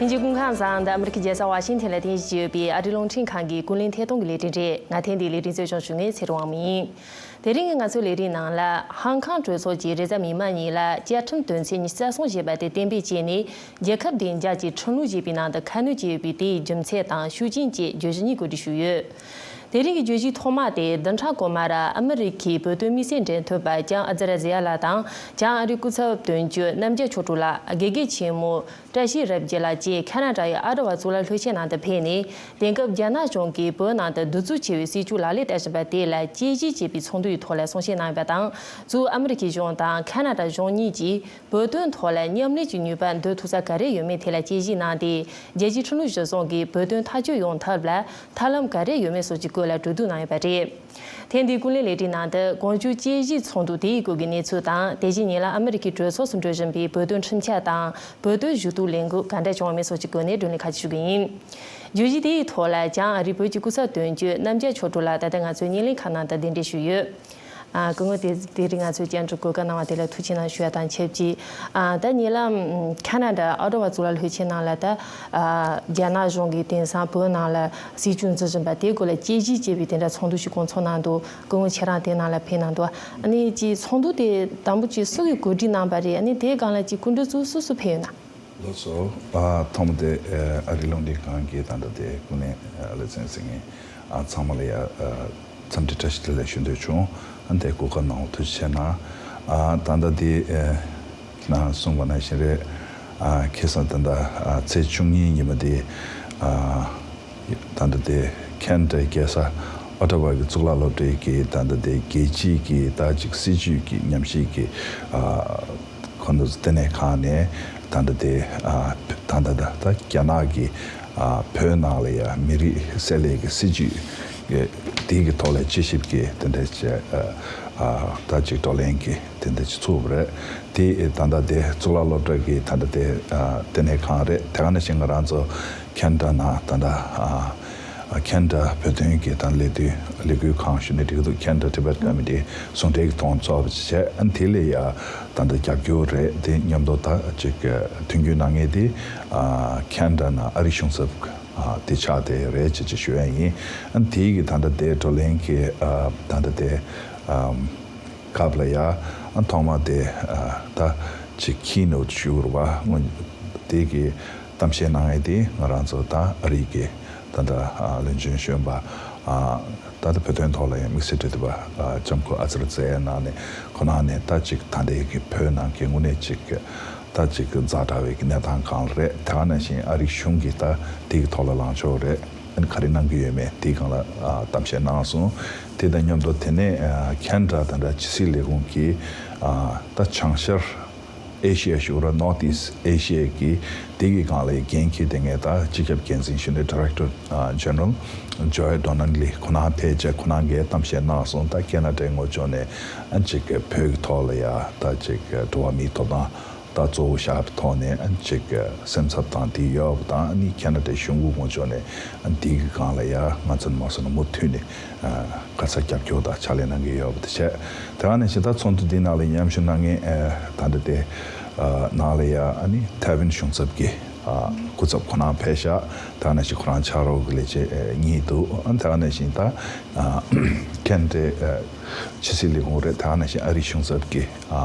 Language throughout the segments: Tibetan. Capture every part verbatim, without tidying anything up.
ལྷན་རྒྱས་སྐུ་ཁམས་བཟང་། འདི་ཨ་མི་རི་ཀའི་རྒྱལ་ས་ཝ་ཤིང་ཐན་ལ་རྟེན་གཞི་བྱས་ཡོད་པའི་ཨ་རིའི་རླུང་འཕྲིན་ཁང་གི་ཀུན་གླེང་ཐད་གཏོང་གི་ལས་རིམ་རེད། ང་ཐེངས་འདིའི་ལས་རིམ་གཙོ་སྐྱོང་ཞུ་མཁན་ཚེ་རིང་དབང་མོ་ཡིན། དེ་རིང་གི་ང་ཚོའི་ལས་རིམ་ནང་ལ། ཧང་ཀང་གྲོས་ཚོགས་ཀྱི་རེས་གཟའ་མིག་དམར་ཉིན་ལ་བཅའ་ཁྲིམས་དོན་ཚན་ཉི་ཤུ་རྩ་གསུམ་ཞེས་པ་དེ་གཏན་འབེབས་བྱས་ནས། རྒྱལ་ཁབ་བདེ་འཇགས་ཀྱི་ཁྲིམས་ལུགས་ཞེས་པའི་ནང་དུ་ཁ་སྣོན་བྱས་ཡོད་པའི་དེའི་རྒྱུ་མཚན་དང་ཤུགས་རྐྱེན་བཅས་བརྗོད་གཞི་གཉིས་གོ་སྒྲིག་ཞུས་ཡོད། དེ་རིང་གི་བརྗོད་གཞི་ཐོག་མ་དེ་བདུན་ཕྲག་གོང་མར་ཨ་མི་རི་ཀའི་བོད་དོན་དམིགས་བསལ་འབྲེལ་མཐུད་པ་ལྕམ་ཨ་ཛི་ར་ཛི་ཡ་ལགས་དང་། བྱང་ཨ་རིའི་སྐུ་ཚབ་དོན་གཅོད་རྣམ་རྒྱལ་མཆོག་སྤྲུལ་ལགས། དགེ་རྒན་ཆེན་མོ་བཀྲ་ཤིས་རབ་རྒྱས་ལགས་བཅས་ཁ་ན་ཌ་ཡི་ཨ་ཊ་ཝ་གཙུག་ལག་སློབ་ཆེན་ནང་དུ་ཕེབས་ནས། དེང་སྐབས་རྒྱ་ནག་གཞུང་གིས་བོད་ནང་དུ་གདུག་རྩུབ་ཆེ་བའི་སྲིད་བྱུས་ལག་ལེན་བསྟར་བཞིན་པ་དེ་ལ་དཔྱད་ཞིབ་བྱེད་པའི་ཚོགས་འདུ་ཡི་ཐོག་ལ་གསུང་བཤད་གནང་ཡོད་པ་དང་། གཙོ་བོ་ཨ་མི་རི་ཀའི་གཞུང་དང་ཁ་ན་ཌ་གཞུང་གཉིས་ཀྱིས་བོད་དོན་ཐོག་ལ་མཉམ་ལས་ཀྱི་ནུས་པ་འདོན་ཐུབ་ས་ག་རེ་ཡོད་མེད་ཐད་ལ་དཔྱད་ཞིབ་གནང་སྟེ། རྒྱལ་སྤྱིའི་ཁྲིམས་ལུགས་གཞིར་བཟུང་གིས་བོད་དོན་ཐག་གཅོད་ཡོང་ཐབས་ལ་ཐབས་ལམ་ག་རེ་ཡོད་མེད་སོགས་ཀྱི་སྐོར་ལ་གྲོས་བསྡུར་གནང་ཡོད་པ་རེད། ཐེངས་འདིའི་ཀུན་གླེང་ལས་རིམ་ནང་དུ་གོང་ཞུས་དཔྱད་ཞིབ་ཚོགས་འདུ་དེའི་སྐོར་གྱི་གནས་ཚུལ་དང་། དེ་བཞིན་ཉེ་ལམ་ཨ་མི་རི་ཀའི་གྲོས་ཚོགས་སུ་འགྲོ་བཞིན་པའི་བོད་དོན་ཁྲིམས་འཆར་དང་། བོད་དོན་ཞུ་གཏུག་ལས་འགུལ་ག་འདྲ་བྱུང་བ་མེད་སོགས་ཀྱི་སྐོར་ནས་བགྲོ་གླེང་ཁ་ཤས་ཞུ་གི་ཡིན། བརྗོད་གཞི་དེའི་ཐོག་ལ་བྱང་ཨ་རིའི་བོད་ཀྱི་སྐུ་ཚབ་དོན་གཅོད་རྣམ་རྒྱལ་མཆོག་སྤྲུལ་ལགས་ད་ལྟ་ང་ཚོའི་བརྙན་ལེན་ཁང་ནང་དུ་གདན་འདྲེན་ཞུས་ཡོད། ཨ། སྐུ་ངོ། དེ་དེ་རིང་ང་ཚོའི་བཅར་འདྲི་གོ་སྐབས་གནང་བ་དེ་ལ་ཐུགས་རྗེ་གནང་ཞུ་ཡ་དང་ཆབས་ཅིག་ཨ། ད་ཉེ་ལམ་ཁ་ན་ཌ་ཨ་ཊ་ཝ་གཙུག་ལག་སློབ་ཆེན་ནང་ལ་ད། ཨ། རྒྱ་ནག་གཞུང་གིས་དེང་སང་བོད་ནང་ལ་སྲིད་བྱུས་འཛིན་བཞིན་པ་དེའི་སྐོར་ལ་དཔྱད་ཞིབ་བྱེད་པའི་དེ་འདྲ་ཚོགས་འདུ་ཞིག་སྐོང་ཚོགས་གནང་འདུག་སྐུ་ངོ་ཁྱེད་རང་དེ་ནང་ལ་ཕེབས་གནང་འདུག་ཨ་ནི་ཅིག་ཚོགས་འདུ་དེ་དང་པོ་ཅིག་སུ་གིས་གོ་སྒྲིག་གནང་པ་རེད། ཨ་ནི་དེའི་སྒང་ལ་ཅིག་སྐུ་མགྲོན་ཚོ་སུ་སུ་ཕེབས་ཡོད་ན། ལགས་སོ། ཨ། ཐོག་མ་དེ་ཨ་རིའི་རླུང་འཕྲིན་ཁང་གི་ད་ལྟ་དེ་ཀུན་གླེང་ལེ་ཚན་ཟེར་མཁན། ཨ། ཚང་མ་ལ་ཡ། ཨ། འཚམས་འདྲི་བཀྲ་ཤིས་བདེ་ལེགས་ཞུ་འདོད་བྱུང་། ཨ། དེ་གོ་སྐབས་གནང་བ་ཐུགས་རྗེ་ཆེ་གནང་། ཨ། ད་ལྟ་དེ་ཨ་ཁྱེད་རང་གསུངས་པ་ནང་བཞིན་རེད། ཨ། ཁ་སང་ད་ལྟ་ཨ་ཚེས་བཅུ་གཉིས་ཉི་མ་དེ། ཨ། ད་ལྟ་དེ་ཁེ་ན་ཌའི་རྒྱལ་ས་ཨོ་ཊ་ཝ་གི་གཙུག་ལག་སློབ་གྲྭའི་གི་ད་ལྟ་དེ་རྒྱལ་སྤྱིའི་གི་ད་ཅིག་སྲིད་བྱུས་ཀྱི་ཉམས་ཞིབ་ཀྱི། ཨ། ཁོ་ཚོ་ལྟེ་གནས་ཁང་ནས་ད་ལྟ་དེ། ཨ། ད་ལྟ་ད་ད་རྒྱ་ནག་གི། ཨ། བོད་ནང་ལ་ཡ་མི་རིགས་གསལ་ལེ་གི་སྲིད་བྱུས་ཀྱི་དེ་གི་ཐོག་ལ་དཔྱད་ཞིབ་ཀྱི་དེ་འདྲ་བྱས། ཨ། ད་ཅིག་བགྲོ་གླེང་གི་དེ་འདྲ་ཅིག་ཚུགས་པ་རེད། དེ་ད་ལྟ་དེ་གཙུག་ལག་སློབ་གྲྭ་གི་ད་ལྟ་དེ། ཨ། ལྟེ་གནས་ཁང་རེད། དེ་ག་ནང་བཞིན་ང་རང་ཚོ་ཁེ་ན་ཌ་ནང་ད་ལྟ། ཨ། ཁེ་ན་ཌ་བོད་དོན་གྱི་ད་ལས་དོན་ལས་འགུལ་ཁང་ཞུ་ནས་འགྲིག་འདུག Canada Tibet Committee ཟུང་འབྲེལ་གྱི་ཐོག་ཚོགས་པ་བྱས། ཨ། དེ་ལ་ཡ་ད་ལྟ་རྒྱབ་སྐྱོར་རེད། དེ་མཉམ་དུ་ད་ཅིག་མཐུན་འགྱུར་གནང་མཁན་དེ། ཨ། ཁེ་ན་ཌ་ནང་ཨ་རིའི་གཞུང་ཚབ། ཨ། དེ་ཆགས་བསྡད་རེད་ཅེས་ཅིག་ཞུ་ཡ་ཡིན། ཨ། དེ་གི་ད་ལྟ་དེ་བགྲོ་གླེང་གི། ཨ། ད་ལྟ་དེ། ཨ། སྐབས་ལ་ཡ། ཨ། ཐོག་མ་དེ། ཨ། ད་ཅིག་keynote ཞུ་དགོས་རེད་པ། དེ་གི་གཏམ་བཤད་གནང་ཡས་དེ་ང་རང་ཚོ་ད་ཨ་རི་གི་ད་ལྟ། ཨ། བློན་ཆེན་གཞོན་པ། ཨ། ད་ལྟ་བོད་དོན་ཐོག་ལ་ཡང་དམིགས་བསལ་འབྲེལ་མཐུད་པ། ཨ། ལྕམ་སྐུ་ཨ་ཙར་ཛེ་ཡ་གནང་ནས་ཁོ་ན་ནས་ད་ཅིག་ད་ལྟའི་གི་བོད་ནང་གི་དངོས་གནས་ཅིག་ད་ཅིག་ཛ་དྲག་པའི་གི་གནས་སྟངས་གང་རེད། དེ་ག་ནང་བཞིན་ཨ་རིའི་གཞུང་གི་ད་དེ་གི་ཐོག་ལ་ལངས་ཕྱོགས་རེད། ཨ་ནི་ག་རེ་གནང་གི་ཡོད་མེད་དེའི་སྒང་ལ། ཨ། གཏམ་བཤད་གནང་སོང་། དེ་དང་མཉམ་དུ་དེ་ནས། ཨ། ཁེ་ན་ཌ་དང་འདྲ་ཕྱི་སྲིད་ལས་ཁུངས་ཀྱི། ཨ། ད་བྱང་ཤར་ཨེ་ཤི་ཡ་ཞུ་ར་North East Asia གི་དེ་གི་སྒང་ལ་འགན་འཁྱེར་བསྡད་མཁན་ད་སྤྱི་ཁྱབ་འགན་འཛིན་ཞུ་ནས་Director General Joy Donnelly ཁོ་ན་ཕེབས་བྱས་ཁོ་ན་གིས་གཏམ་བཤད་གནང་སོང་། ད་ཁེ་ན་ཌའི་ངོས་ཕྱོགས་ནས་ཨ་ཅིག་བོད་ཀྱི་ཐོག་ལ་ཡ་ད་ཅིག་འགྲོ་བ་མིའི་ཐོབ་ཐང་ད་གཙོ་བོ་བཞག་པའི་ཐོག་ནས་ཨ་ཅིག་སེམས་འཚབ་དང་དེ་ཡོད་པ་དང་། ཨ་ནི་ཁེ་ན་ཌའི་གཞུང་གི་ངོས་ཕྱོགས་ནས་ཨ་དེ་གི་སྒང་ལ་ཡ་ང་ཚོ་མ་སོང་ན་མུ་མཐུད་ནས་ཨ་ག་ས་རྒྱབ་སྐྱོར་དང་ཕྱག་ལས་གནང་གི་ཡོད་པ་དེ་བྱས། དེ་ག་ནང་བཞིན་ད་ཚོགས་འདུ་འདི་ནང་ལ་མཉམ་ཞུགས་གནང་མཁན་ཨ་ད་ལྟ་དེ་ཨ་ནང་ལ་ཡ་ཨ་ནི་ཐའེ་ཝན་གཞུང་ཚབ་ཀྱི་ཨ་སྐུ་ཚབ་ཁོ་རང་ཕེབས་ཤག་དེ་ག་ནང་བཞིན་ཁོ་རང་ཕྱག་རོགས་ཀྱི་ལས་བྱེད་ཨ་གཉིས་འདུག་ཨ་དེ་ག་ནང་བཞིན་ད་ཨ་ཁེ་ན་ཌའི་ཨ་ཕྱི་སྲིད་ལས་ཁུངས་རེད། དེ་ག་ནང་བཞིན་ཨ་རིའི་གཞུང་ཚབ་ཀྱི་ཨ་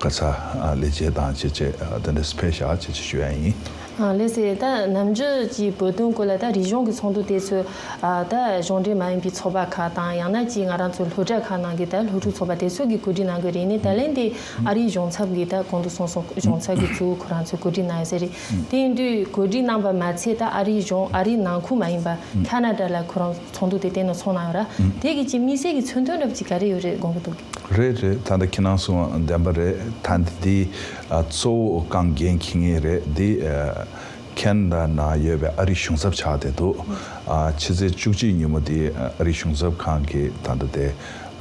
ག་ས་ཨ་ལས་བྱེད་དང་བཅས་བཅས་ཨ་དེ་འདྲ་ཕེབས་ཤག་ཅེས་ཅིག་ཞུ་ཡ་ཡིན། ཨ་ལགས་སེ། ད་ནམ་རྒྱུན་གྱི་བོད་དོན་སྐོར་ལ་ད་རིག་གཞུང་གི་ཚོགས་འདུ་དེ་ཚོ་ཨ་ད་གཞུང་འབྲེལ་མ་ཡིན་པའི་ཚོགས་པ་ཁག་དང་། ཡང་ན་ཅིག་ང་རང་ཚོ་སློབ་གྲྭ་ཁག་ནང་གི་ད་སློབ་ཕྲུག་ཚོགས་པ་དེ་ཚོ་གིས་གོ་སྒྲིག་གནང་གི་རེད། ནི་ད་ལན་དེ་ཨ་རིའི་གཞུང་ཚབ་ཀྱིས་ད་གོང་དུ་གསུངས་སོང་། གཞུང་ཚབ་ཀྱིས་གཙོ་བོ་ཁོ་རང་ཚོས་གོ་སྒྲིག་གནང་ཡོད་ས་རེད། དེ་ཡིན་དུས་གོ་སྒྲིག་གནང་པ་མ་ཚད་ད་ཨ་རིའི་གཞུང་། ཨ་རིའི་ནང་ཁུལ་མ་ཡིན་པ་ཁ་ན་ཌ་ལ་ཁོ་རང་ཚོགས་འདུ་དེ་གཏན་ནས་ཚོགས་གནང་ཡོད་ར། དེ་གི་ཅིག་དམིགས་བསལ་གྱི་མཚོན་དོན་འདྲ་པོ་ཅིག་ག་རེ་ཡོད་རེད་དགོངས་ཀྱི་འདུག་རེད་རེད། ད་ལྟ་ཁྱེད་རང་གསུངས་པ་བདེན་པ་རེད། ད་འདི་འདི་ཨ་གཙོ་བོ་རྐང་འགན་འཁྱེར་མཁན་རེད། འདི་ཨ་ཁེ་ན་ཌ་ནང་ཡོད་པའི་ཨ་རིའི་གཞུང་ཚབ་ཆགས་བསྡད་འདུག་ཨ་ཕྱི་ཚེས་བཅུ་གཅིག་ཉིན་མོ་འདི་ཨ་རིའི་གཞུང་ཚབ་ཁང་གི་ད་ལྟ་དེ་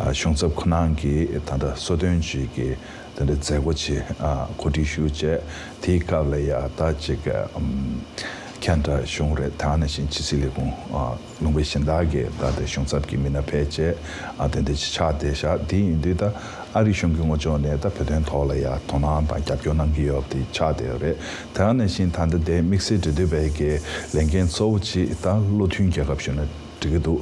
ཨ་གཞུང་ཚབ་ཁོ་རང་གི་ད་ལྟ་གསོལ་སྟོན་ཅིག་གི་དེ་འདྲའི་མཛད་སྒོ་ཅིག་ཨ་གོ་སྒྲིག་ཞུས་བྱས། དེའི་སྐབས་ལ་ཡ་ད་ཅིག་ཨམ་ ཁེ་ན་ཌ་གཞུང་རེད། ད་ནང་བཞིན་ཕྱི་སྲིད་ལས་ཁུངས་ཨ་ལུང་པའི་གཞན་དག་གི་ད་ལྟ་གཞུང་ཚབ་ཀྱི་མི་སྣ་ཕེབས་བྱས་ཨ་དེ་འདྲ་ཅིག་ཆགས་བསྡད་ཤག་དེ་ཡིན་དུས་ད་ཨ་རི་གཞུང་གི་ངོས་ཕྱོགས་ནས་ད་བོད་དོན་ཐོག་ལ་ཡ་དོ་སྣང་དང་རྒྱབ་སྐྱོར་གནང་གི་ཡོད་པ་དེ་ཆགས་བསྡད་ཡོད་རེད། ད་ནང་བཞིན་ད་ལྟ་དེ་དམིགས་བསལ་འབྲེལ་མཐུད་པའི་གི་ལས་འགན་གཙོ་བོ་ཅིག་ད་བློ་མཐུན་རྒྱལ་ཁབ་ཞུ་ན་འགྲིག་གི་འདུག་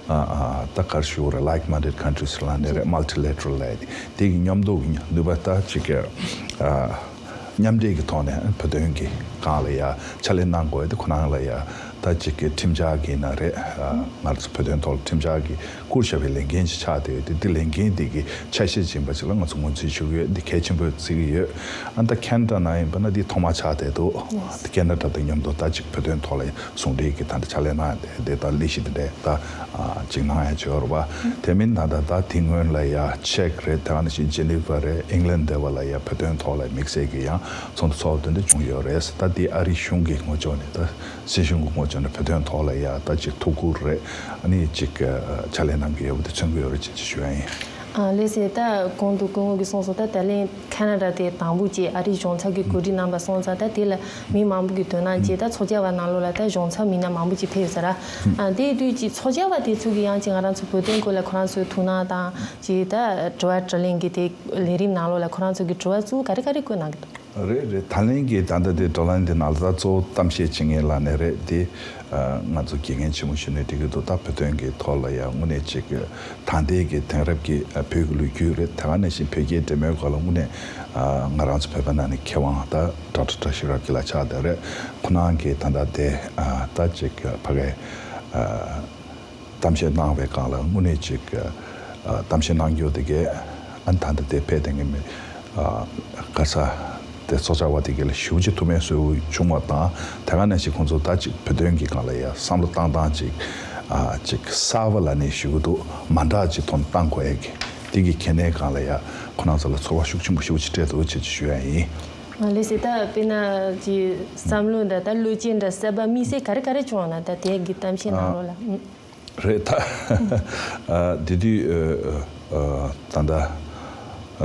ཨ་ཨ་ད་ག་རེ་ཞུ་དགོས་རེད། like minded countries ལབ་ནས་རེད། multilateral ལབ་ཡ་དེ་དེ་གི་མཉམ་འདུག་གི་ནུས་པ་ད་ཅིག་གི་ཨ། མཉམ་འབྲེལ་གྱི་ཐོག་ནས་བོད་དོན་གྱི་སྒང་ལ་ཡ་ཕྱག་ལས་གནང་དགོས་དེ་ཁོ་རང་ལ་ཡ་ད་ཅིག་གི་ཁྲིམས་འཆར་གྱི་ནང་རེད། ང་ཚོ་བོད་དོན་ཐོག་ལ་ཁྲིམས་འཆར་གྱི་བསྐུར་བཞག་པའི་ལས་འགན་ཅིག་ཆགས་བསྡད་ཡོད་དེ་དེ་ལས་འགན་དེ་གི་ཆ་ཤས་ཅིག་ཡིན་པ་ཅིག་ལ་ང་ཚོ་ངོས་འཛིན་ཞུ་གི་ཡོད། འདི་གལ་ཆེན་པོ་བརྩི་གི་ཡོད། ཨ་ད་ཁེ་ན་ཌ་ནང་ཡིན་པ་ན་འདི་ཐོག་མ་ཆགས་བསྡད་འདུག་དེ་ཁེ་ན་ཌ་དང་མཉམ་དུ་ད་ཅིག་བོད་དོན་ཐོག་ལ་ཟུང་འབྲེལ་གྱི་ད་ལྟ་ཕྱག་ལས་གནང་བསྡད་དེ་ད་ལས་གཞི་དེ་འདྲས་ད། ཅིག་གནང་ཡ་ཅིག་ཡོད་རེད་པ། དེ་མིན་ད་ལྟ་ད་དེ་སྔོན་ལ་ཡ་ཅེག་རེད། དེ་ག་ནང་བཞིན་ཇི་ནི་ཝ་རེད། ཨིང་ལན་དེ་བ་ལ་ཡ་བོད་དོན་ཐོག་ལ་དམིགས་བསལ་གྱི་ཡང་ཚོགས་འདུ་ཚོགས་དེ་འདྲ་བྱུང་ཡོད་རེད། ད་དེ་ཨ་རི་གཞུང་གི་ངོས་ཕྱོགས་ནས་ད་སྲིད་གཞུང་གི་ངོས་ཕྱོགས་ནས་བོད་དོན་ཐོག་ལ་ཡ་ད་ཅིག་ཐུགས་ཁུར་རེད། ཨ་ནི་ཅིག་ཕྱག་ལས་གནང་གི་ཡོད་པ་དེ་མཚོན་གྱི་ཡོད་རེད་ཅེས་ཅིག་ཞུ་ཡ་ཡིན། ཨ་ལགས་སེ། ད་གོང་དུ་སྐུ་ངོ་གིས་གསུངས་སོང་། ད་ད་ལན་ཁེ་ན་ཌ་དེ་དང་པོ་ཅིག་ཨ་རིའི་གཞུང་ཚབ་ཀྱིས་གོ་སྒྲིག་གནང་པ་སོང་ཙང་ད་དེ་ལ་མི་མང་པོ་གིས་དོ་སྣང་བྱས། ད་ཚོགས་བཅར་བ་ནང་ལོགས་ལ་ད་གཞུང་ཚབ་མི་སྣ་མང་པོ་ཅིག་ཕེབས་ཡོད་ས་ར། ཨ་དེ་དུས་ཀྱི་ཚོགས་བཅར་བ་དེ་ཚོ་གིས་ཡང་ཅིག་ང་རང་ཚོ་བོད་དོན་སྐོར་ལ་ཁོ་རང་ཚོའི་ཐུགས་སྣང་དང་ཅིག་ད་དྲི་བ་དྲིས་ལན་གྱི་དེ་ལས་རིམ་ནང་ལོགས་ལ་ཁོ་རང་ཚོ་གིས་དྲི་བ་གཙོ་བོ་ག་རེ་ག་རེ་བཀོད་གནང་གི་འདུག་རེད་རེད། ད་ལན་གྱི་ད་ལྟ་དེ་བགྲོ་གླེང་དེ་ནང་ལ་ད་གཙོ་བོ་གཏམ་བཤད་བྱེད་མཁན་ལབ་ནའི་རེད། དེ་ང་ཚོ་དགེ་རྒན་ཆེན་མོ་ཞུས་ནའི་འགྲིག་གི་འདུག་ད་བོད་དོན་གྱི་ཐོག་ལ་ཡང་དངོས་གནས་ཅིག་ད་ལྟའི་གི་དེང་རབས་ཀྱི་བོད་ཀྱི་ལོ་རྒྱུས་རེད། དེ་ག་ནང་བཞིན་བོད་རྒྱའི་འབྲེལ་མོལ་སྐོར་ལ་དངོས་གནས་ང་རང་ཚོ་བོད་པ་ནང་ནས་མཁས་དབང་ད་ཌོག་ཊར་བཀྲ་ཤིས་རབ་རྒྱས་ལགས་ཆགས་བསྡད་རེད། ཁོ་རང་གིས་ད་ལྟ་དེ་ད་ཅིག་ཕ་གིའི་གཏམ་བཤད་གནང་བའི་སྒང་ལ་དངོས་གནས་ཅིག་གཏམ་བཤད་གནང་རྒྱུ་དེ་གས་ཨ་ནི་ད་ལྟ་དེ་ཕེབས་བསྡད་མཁན་མི་ག་ས་དེ་ཚོགས་བཅར་བ་དེ་གས་ལ་ཞེ་པོ་ཅིག་ཐུགས་ཕན་གསོས་པོ་བྱུང་བ་དང་། དེ་ག་ནང་བཞིན་ཁོང་ཚོ་ད་ཅིག་བོད་དོན་གྱི་སྒང་ལ་ཡ་བསམ་བློ་བཏང་སྟངས་ཅིག་ཨ་ཅིག་གསར་པ་ལབ་ནའི་ཞུ་གི་འདུག་མ་འདྲ་ཅིག་ཐོག་ནས་བཏང་དགོས་ཡ་གི་དེ་གི་གལ་གནད་སྒང་ལ་ཡ་ཁོ་རང་ཚོ་ལ་ཚོར་བ་ཤུགས་ཆེན་པོ་ཞེ་པོ་ཅིག་སྤྲད་འདུག་ཅེས་ཅིག་ཞུ་ཡ་ཡིན། ཨ་ལགས་སེ། ད་དཔེར་ན་ཅིག་བསམ་བློ་འདྲ་ད་བློ་སྐྱེད་འདྲ་སད་པ་དམིགས་བསལ་ག་རེ་ག་རེ་བྱུང་ན་ད་དེ་གི་གཏམ་བཤད་ནང་ལོགས་ལ། རེད་ད། ཨ་དེ་དུས་ཨ་ཨ་ད་ལྟ་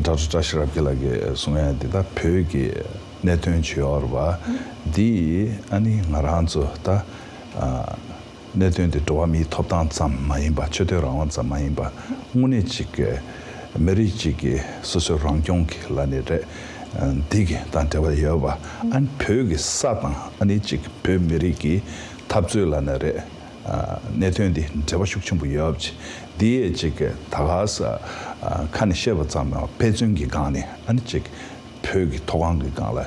ཌོག་ཊར་བཀྲ་ཤིས་རབ་རྒྱས་ལགས་ཀྱིས་གསུང་ཡ་འདི་ད་བོད་ཀྱི་གནད་དོན་ཅིག་ཡོད་རེད་པ། འདི་ཨ་ནི་ང་རང་ཚོ་ད་ཨ་གནད་དོན་དེ་འགྲོ་བ་མིའི་ཐོབ་ཐང་ཙམ་མ་ཡིན་པ། ཆོས་དད་རང་དབང་ཙམ་མ་ཡིན་པ། དངོས་གནས་ཅིག་གི་མི་རིགས་ཅིག་གི་སོ་སོའི་རང་སྐྱོང་གི་ལབ་ནའི་རེད། འདི་གི་དང་འབྲེལ་བ་ཡོད་པ། ཨ་ནི་བོད་ཀྱི་ས་དང་ཨ་ནི་ཅིག་བོད་མི་རིགས་ཀྱི་འཐབ་རྩོད་ལབ་ནའི་རེད། གནད་དོན་འདི་འབྲེལ་བ་ཤུགས་ཆེན་པོ་ཡོད་པ་ཅིག་འདི་ཡས་ཅིག་གི་ད་ག་ས་ཁ་ནས་བཤད་པ་ཙམ་མ་ཡིན་པ་དཔེ་མཚོན་གྱི་སྒང་ནས་ཨ་ནི་ཅིག་བོད་ཀྱི་མཐོ་སྒང་གི་སྒང་ལ་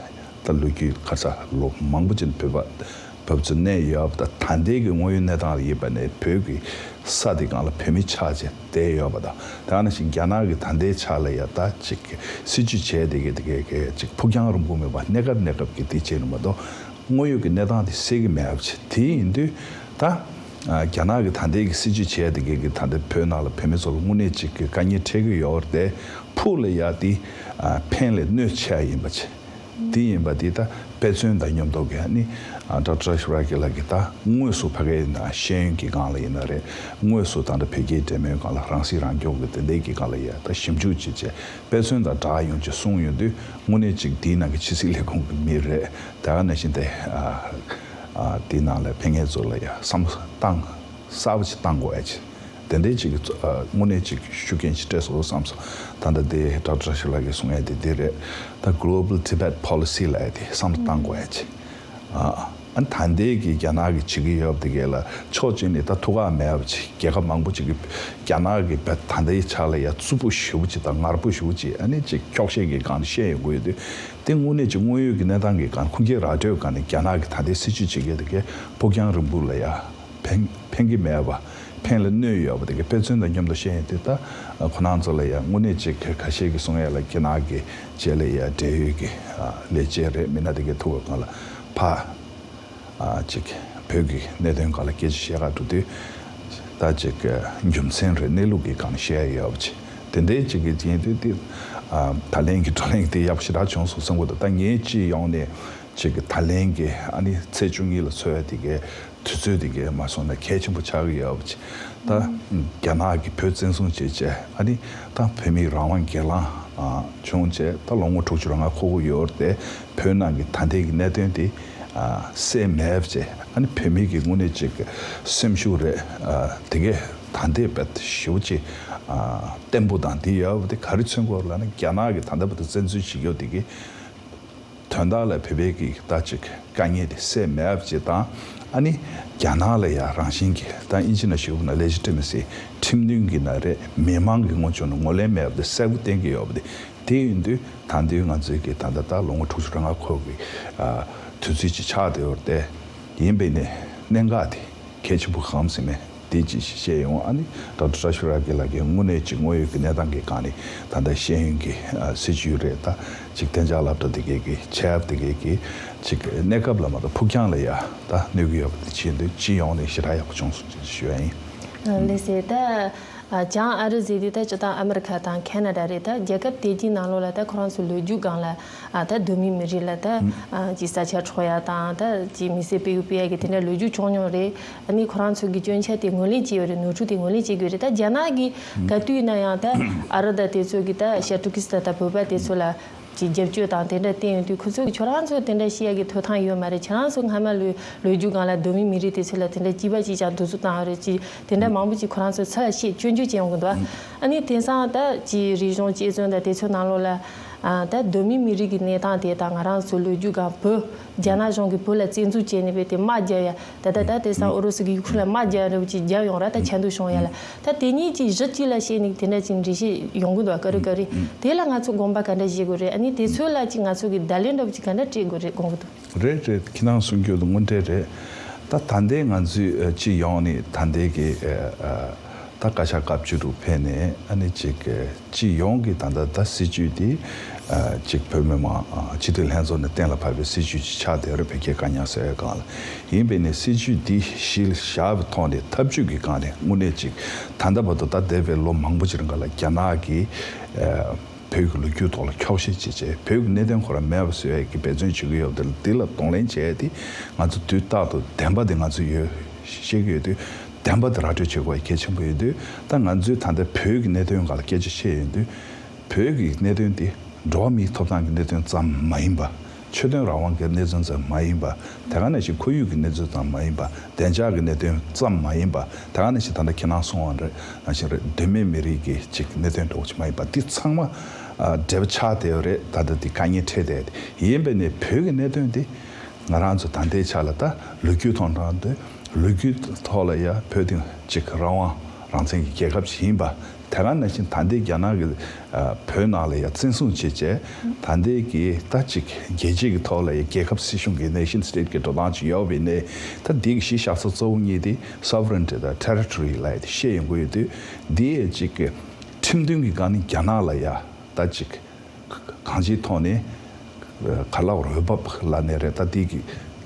ད་ལོ་རྒྱུས་ག་ས་ལོ་མང་པོ་ཅིག་བོད་པ་བོད་ཚོ་གནས་ཡོད་པ་དང་། ད་ལྟའི་གི་དངོས་ཡོད་གནས་སྟངས་ལ་ཡིན་པ་ནས་བོད་ཀྱི་ས་དེ་སྒང་ལ་བོད་མི་ཆགས་བྱས་བསྡད་ཡོད་པ་དང་། དེ་ག་ནང་བཞིན་རྒྱ་ནག་གི་ད་ལྟའི་ཆ་ལ་ཡ་ད་ཅིག་སྲིད་ཇུས་བྱས་དེ་གི་དེ་གི་གི་ཅིག་ཕུགས་རྒྱང་རིང་པོ་མེད་པ་གནས་སྐབས་གནས་སྐབས་ཀྱི་དེ་བྱས་ནས་མ་གཏོགས་དངོས་ཡོད་ཀྱི་གནས་སྟངས་དེ་སེལ་གི་མེད་པ་ཅིག་དེ་ཡིན་དུས་ད་རྒྱ་ནག་གི་ད་ལྟའི་གི་སྲིད་ཇུས་བྱས་དེ་གི་གི་ད་ལྟ་བོད་ནང་ལ་བོད་མི་ཚོ་ལ་དངོས་གནས་ཅིག་གི་དཀའ་ངལ་འཕྲད་གི་ཡོད་རེད་དེ། ཕུགས་ལ་ཡ་དེ་ཕན་ལས་གནོད་ཆེ་བ་ཡིན་པ་ཅིག་དེ་ཡིན་པ་འདི་ད་དཔེ་མཚོན་དང་མཉམ་དུ་གི་ཨ་ནི་ཌོག་ཊར་བཀྲ་ཤིས་རབ་རྒྱས་ལགས་ཀྱིས་ད་དངོས་སུ་ཕ་གིའི་ནང་ཤེས་ཡོན་གྱི་སྒང་ལ་ཡིན་ན་རེད། དངོས་སུ་ད་ལྟ་བོད་རྒྱའི་འབྲེལ་མོལ་སྒང་ལ་རང་སྲིད་རང་སྐྱོང་གི་དེ་འདྲའི་གི་སྒང་ལ་ཡ་ད་ཞིབ་འཇུག་བྱེད་བྱས་དཔེ་མཚོན་དང་སྦྲགས་ཡོང་ཅེས་གསུངས་ཡོང་དུས་དངོས་གནས་ཅིག་དེའི་ནང་གི་ཕྱི་སྲིད་ལས་ཁུངས་ཀྱི་མི་རེད། དེ་ག་ནང་བཞིན་དེ་ཨ་ཨ་དེའི་ནང་ལ་ཕེབས་མཁན་ཚོ་ལ་ཡ་བསམ་བློ་བཏང་གསར་པ་ཅིག་བཏང་དགོས་ཡ་ཅིག་དེ་འདྲའི་ཅིག་གི་ཚོ་ཨ་དངོས་གནས་ཅིག་ཤུགས་རྐྱེན་ཅིག་སྤྲད་སོང་བསམ་སོང་། ད་ལྟ་དེ་ཌོག་ཊར་བཀྲ་ཤིས་ལགས་ཀྱིས་གསུང་ཡ་དེ་འདི་རེད། ད་Global Tibet Policy ལབ་ཡ་དེ་བསམ་བློ་བཏང་དགོས་ཡ་ཅིག་ཨ་ཨ་ད་ལྟའི་གི་རྒྱ་ནག་གིས་བྱེད་ཀྱི་ཡོད་པ་དེ་གས་ལ་ཕྱོགས་གཅིག་ནས་ད་ཐུགས་ཁག་མེད་པ་ཅིག་རྒྱལ་ཁབ་མང་པོ་ཅིག་གིས་རྒྱ་ནག་གི་བ་ད་ལྟའི་ཆ་ལ་ཡ་རྩུབ་པོ་ཞེ་པོ་ཅིག་དང་ངར་པོ་ཞེ་པོ་ཅིག་ཨ་ནི་ཅིག་འཁྱོག་བཤད་ཀྱི་སྒང་ནས་བཤད་ཡོང་གི་ཡོད་དུས། དེ་དངོས་གནས་ཀྱི་དངོས་ཡོད་ཀྱི་གནས་སྟངས་ཀྱི་སྒང་ཁུངས་སྐྱེལ་ར་སྤྲོད་སྒང་ནས་རྒྱ་ནག་གི་ད་ལྟའི་སྲིད་ཇུས་བྱེད་མཁན་དེ་གས་ཕུགས་རྒྱང་རིང་པོ་ལ་ཡ་ཕན་ཕན་གྱི་མེད་པ། ཕན་ལ་གནོད་ཡོད་པ་དེ་གས་དཔེ་མཚོན་དང་མཉམ་དུ་བཤད་ཡོང་དུས། ད་ཁོ་རང་ཚོ་ལ་ཡ་དངོས་གནས་ཅིག་ཁ་ཤས་ཀྱིས་གསུང་ཡ་ལ་རྒྱ་ནག་གི་རྗེས་ལ་ཡ་འབྲེལ་ཡོད་ཀྱི་ལས་བྱེད་རེད། མི་སྣ་དེ་གས་ཐུག་པའི་སྒང་ལ་ཕ། ཨ་ཅིག་བོད་ཀྱི་གནད་དོན་སྒང་ལ་སྐད་ཆ་བཤད་ག་འགྲོ་དུས། ད་ཅིག་རྒྱུ་མཚན་རེད། གནས་ལུགས་ཀྱི་སྒང་ནས་བཤད་ཡ་ཡོད་པ་ཅིག་དེ་འདྲའི་ཅིག་གི་ཡིན་དུས་དེ་ཨ་ད་ལན་གྱི་བགྲོ་གླེང་དེ་ཡག་པོ་ཞེ་དྲག་བྱུང་སོང་བསམ་གྱི་འདུག་ད་ངའི་སྤྱི་ཡོངས་ནས་ཅིག་གི་ད་ལན་གྱི་ཨ་ནི་ཚེས་བཅུ་གཉིས་ལ་འཚོགས་ཡ་དེ་གའི་དུས་ཚོད་དེ་གའི་མ་སོང་ན་གལ་ཆེན་པོ་ཆགས་ཀྱི་ཡོད་པ་ཅིག་ད་རྒྱ་ནག་གིས་བོད་བཙན་བཟུང་བྱས་བྱས་ཨ་ནི་ད་བོད་མིའི་རང་དབང་སྒེར་ལངས་ཨ་བྱུང་བྱས་ད་ལོ་ངོ་དྲུག་ཅུ་རེ་ལྔ་འཁོར་གྱི་ཡོད་རེད་དེ། བོད་ནང་གི་ད་ལྟའི་གི་གནད་དོན་དེ་ སེལ་མེད་བྱས། ཨ་ནི་བོད་མི་གི་དངོས་གནས་ཅིག་སེམས་ཤུགས་རེད། དེ་གས་ད་ལྟའི་བར་ཞེ་པོ་ཅིག་བརྟན་པོ་དང་དེ་ཡོད་པ་དེ་ག་རེ་མཚོན་གྱི་ཡོད་ལབ་ན། རྒྱ་ནག་གི་ད་ལྟ་བར་དུ་བཙན་འཛུལ་བྱེད་ཀྱི་ཡོད་དེ་གི་དོན་དག་ལ་བོད་པའི་གི་ད་ཅིག་དཀའ་ངལ་དེ་སེལ་མེད་པ་ཅིག་དང་། ཨ་ནི་རྒྱ་ནག་ལ་ཡང་རང་བཞིན་གྱི་ད་ཨིན་ཇི་ནང་ཞུས་པ་ན་ལེ་ཇི་ཊི་མེ་སི། ཁྲིམས་མཐུན་གྱི་ན་རེད། མི་མང་གི་ངོས་ཕྱོགས་ནས་ངོས་ལེན་མེད་པ་དེ་གསལ་པོ་བསྟན་གྱི་ཡོད་པ་དེ། དེ་ཡིན་དུས་ད་དུང་ང་ཚོའི་གི་ད་ལྟ་ད་ལོ་ངོ་དྲུག་ཅུ་རེ་ལྔ་འཁོར་གྱི་དུས་ཚོད་ཅིག་ཆགས་བསྡད་ཡོད་རེད་དེ། ཡིན་པས་ནས་གནད་འགག་དེ་གལ་ཆེན་པོ་གང་ཟེར་མེད་དེ་ཅིག་བཤད་ཡོང་། ཨ་ནི་ཌོག་ཊར་བཀྲ་ཤིས་རབ་རྒྱས་ལགས་ཀྱིས་དངོས་གནས་ཅིག་དངོས་ཡོད་ཀྱི་གནས་སྟངས་ཀྱི་སྒང་ནས་ད་ལྟ་ཤེས་ཡོན་གྱི་སྲིད་བྱུས་རེད། ད་ཅིག་གཏན་འཇགས་སློབ་གྲྭ་དེ་གས་ཀྱི་ཆེད་དེ་གས་ཀྱི་ཅིག་གནས་སྐབས་ལ་མ་གཏོགས་ཕུགས་རྒྱང་ལ་ཡ་ད་གནོད་ཀྱི་ཡོད་པ་དེ་བྱེད་དུས་སྤྱི་ཡོངས་ནས་ཞེ་དྲག་ཡག་པོ་བྱུང་སོང་ཅེས་ཞུ་ཡ་ཡིན། ལགས་སེ། ད་བྱང་ཨ་རི་ཟེར་དུས་ད་སྤྱིར་བཏང་ཨ་མི་རི་ཁ་དང་ཁེ་ན་ཌ་རེད། ད་རྒྱལ་ཁབ་དེ་གའི་ནང་ལོགས་ལ་ད་ཁོ་རང་ཚོའི་ལོ་རྒྱུས་སྒང་ལ་ཨ་ད་གདོད་མའི་མི་རིགས་ལ་ད་ཨ་ཅིག་ས་ཆ་འཕྲོག་ཡ་དང་ད་ཅིག་མི་སེར་སྤེལ་གི་སྤེལ་ཡ་གི་དེ་འདྲ་ལོ་རྒྱུས་བྱུང་མྱོང་རེད། ཨ་ནི་ཁོ་རང་ཚོ་གི་སྐྱོན་ཆ་དེ་ངོས་ལེན་བྱས་ཡོད་རེད། ནོར་འཁྲུལ་དེ་ངོས་ལེན་བྱེད་དགོས་རེད། ད་རྒྱ་ནག་གི་ག་དུས་ཡིན་ན་ཡང་ད་ཨ་རི་དང་དེ་ཚོ་གི་ད་ཤར་ཏུར་ཀི་སི་ཐན་དང་བོད་པ་དེ་ཚོ་ལ་ཅིག་རྒྱབ་སྐྱོར་དང་དེ་འདྲ་བསྟན་ཡོང་དུས། ཁོ་ཚོ་གི་ཁྱོད་རང་ཚོ་དེ་འདྲ་བཤད་ཡ་གི་ཐོབ་ཐང་ཡོད་མ་རེད། ཁྱེད་རང་ཚོ་སྔ་མ་ལོའི་ལོ་རྒྱུས་སྒང་ལ་གདོད་མའི་མི་རིགས་དེ་ཚོ་ལ་དེ་འདྲ་སྐྱིད་པ་ཅིག་ཀྱང་གདུག་རྩུབ་བཏང་ཡོད་རེད། ཅིག་དེ་འདྲ་མང་པོ་ཅིག་ཁོ་རང་ཚོ་ཚུར་ལ་བཤད་སྐྱོན་བརྗོད་བྱས་ཡོང་གི་འདུག་ཨ་ནི་དེང་སང་ད་ཅིག་རིག་གཞུང་དཔྱད་རྩོམ་དང་དེ་ཚོའི་ནང་ལོགས་ལ་ཨ་ད་གདོད་མའི་མི་རིགས་ཀྱི་གནས་སྟངས་དེ་དང་ང་རང་ཚོའི་ལོ་རྒྱུས་སྒང་བོད་རྒྱ་ནག་གཞུང་གིས་བོད་ལ་བཙན་འཛུལ་བྱས་ནས་བས་དེ་དམག་རྒྱག་ཡ། ད་ལྟ་ད་དེང་སང་ཨུ་རུ་སུ་གིས་ཡུ་ཁུ་རེན་ལ་དམག་རྒྱག་རེ་བ་ཅིག་རྒྱབ་ཡོང་ར། ད་ཆ་འདུག་བྱུང་ཡ་ལ། ད་དེ་གཉིས་ཀྱི་གཞི་གཅིག་ལ་བཤད་ནས་དེ་འདྲ་ཅིག་འགྲེལ་བཤད་ཡོང་གི་འདུག་ག་རེ་ག་རེ། དེ་ལ་ང་ཚོ་དགོངས་པ་ག་འདྲ་བཞེས་དགོས་རེད། ཨ་ནི་དེ་ཚོ་ལ་ཅིག་ང་ཚོ་གི་བརྡ་ལན་འདྲ་བོ་ཅིག་ག་འདྲ་སྤྲད་དགོས་རེད་དགོངས་ཀྱི་འདུག་རེད་རེད། ཁྱེད་རང་གསུང་རྒྱུ་དེ་དངོས་འབྲེལ་རེད། ད་ད་ལྟའི་ང་ཚོའི་ཨ་སྤྱི་ཡོངས་ནས་ད་ལྟའི་གི་ཨ་ཨ་ད་བཀའ་ཤག་སྐབས་བཅུ་དྲུག་ཕེབས་ནས་ཨ་ནི་ཅིག་ཨ་སྤྱི་ཡོངས་ཀྱི་ད་ལྟ་ད་སྲིད་བྱུས་དེ་ཨ་ཅིག་བོད་མི་མང་ཨ་སྤྱི་འཐུས་ལྷན་ཚོགས་ནས་གཏན་ལ་ཕབ་པའི་སྲིད་བྱུས་ཅིག་ཆགས་བསྡད་རེད། བོད་རྒྱའི་དཀའ་རྙོག་སེལ་བའི་སྒང་ལ། ཡིན་པས་ནས་སྲིད་བྱུས་འདི་གཞི་ལ་བཞག་པའི་ཐོག་ནས་ཐབས་ཇུས་ཀྱི་སྒང་ནས་དངོས་གནས་ཅིག་ད་ལྟ་བར་དུ་ད་འདས་པའི་ལོ་མང་པོ་ཅིག་རིང་ག་ལ་རྒྱ་ནག་གིས་ཨ་བོད་ཀྱི་ལོ་རྒྱུས་ཐོག་ལ་འཁྱོག་བཤད་བྱས་བྱས། བོད་ཀྱི་གནད་དོན་ཁོ་རང་མེད་པ་བཟོ་ཡས་ཀྱི་འབད་བརྩོན་བྱེད་ཀྱི་ཡོད་པ་དེ་ལ་དེ་ལ་གདོང་ལེན་བྱས་ཏེ། ང་ཚོ་དུས་རྟག་ཏུ་བདེན་པ་དེ་ང་ཚོ་ཡོད་ཤེས་ཀྱི་ཡོད་དུས་བདེན་པ་དེ་ར་སྤྲོད་བྱེད་དགོས་པ་གལ་ཆེན་པོ་ཡིན་དུས། ད་ང་ཚོས་ད་ལྟ་བོད་ཀྱི་གནད་དོན་སྒང་ལ་སྐད་ཆ་བཤད་ཡོང་དུས། བོད་ཀྱི་གནད་དོན་དེ་འགྲོ་བ་མིའི་ཐོབ་ཐང་གི་གནད་དོན་ཙམ་མ་ཡིན་པ། ཆོས་དོན་རང་དབང་གི་གནད་དོན་ཙམ་མ་ཡིན་པ། དེ་ག་ནང་བཞིན་ཁོར་ཡུག་གི་གནད་དོན་ཙམ་མ་ཡིན་པ། བདེ་འཇགས་ཀྱི་གནད་དོན་ཙམ་མ་ཡིན་པ། དེ་ག་ནང་བཞིན་ད་ལྟ་ཁྱེད་རང་གསུངས་པ་རེད་ནང་བཞིན་རེད། གདོད་མའི་མི་རིགས་ཀྱི་ཅིག་གནད་དོན་འདྲ་བོ་ཅིག་མ་ཡིན་པ། འདི་ཚང་མ་ཨ་འབྲེལ་བ་ཆགས་བསྡད་ཡོད་རེད། ད་ལྟ་འདི་དཀའ་ངལ་འཕྲད་བསྡད་དེ། ཡིན་པས་ནས་བོད་ཀྱི་གནད་དོན་འདི་ང་རང་ཚོ་ད་ལྟའི་ཆ་ལ་ད་ལོ་རྒྱུས་ཐོག་ནས་ལོ་རྒྱུས་ཐོག་ལ་ཡ་བོད་དེ་ཅིག་རང་དབང་རང་བཙན་གྱི་རྒྱལ་ཁབ་ཅིག་ཡིན་པ། དེ་ག་ནང་བཞིན་ད་ལྟའི་རྒྱ་ནག་གིས་ཨ་བོད་ནང་ལ་ཡ་བཙན་བཟུང་བྱས་བྱས། ད་ལྟའི་གི་ད་ཅིག་རྒྱལ་སྤྱི་གི་ཐོག་ལ་ཡ་རྒྱལ་ཁབ་སྲིད་གཞུང་གི་nation state་གི་འགྲོ་སྟངས་ཅིག་ཡོད་པ་ཡིན་ནའི། ད་འདི་གི་གཞི་བཞག་ས་གཙོ་བོ་གཉིས་དེ་sovereignty་དང་territory་ལབ་ཡ་དེ་བཤད་ཡོང་གི་ཡོད་དུས། འདི་ཡ་ཅིག་གི་ཁྲིམས་མཐུན་གྱི་སྒང་ནས་རྒྱ་ནག་ལ་ཡ་ད་ཅིག་གང་ཅིའི་ཐོག་ནས་ག་ལ་འོས་བབ་ལབ་ནའི་རེད། ད་འདི་གི་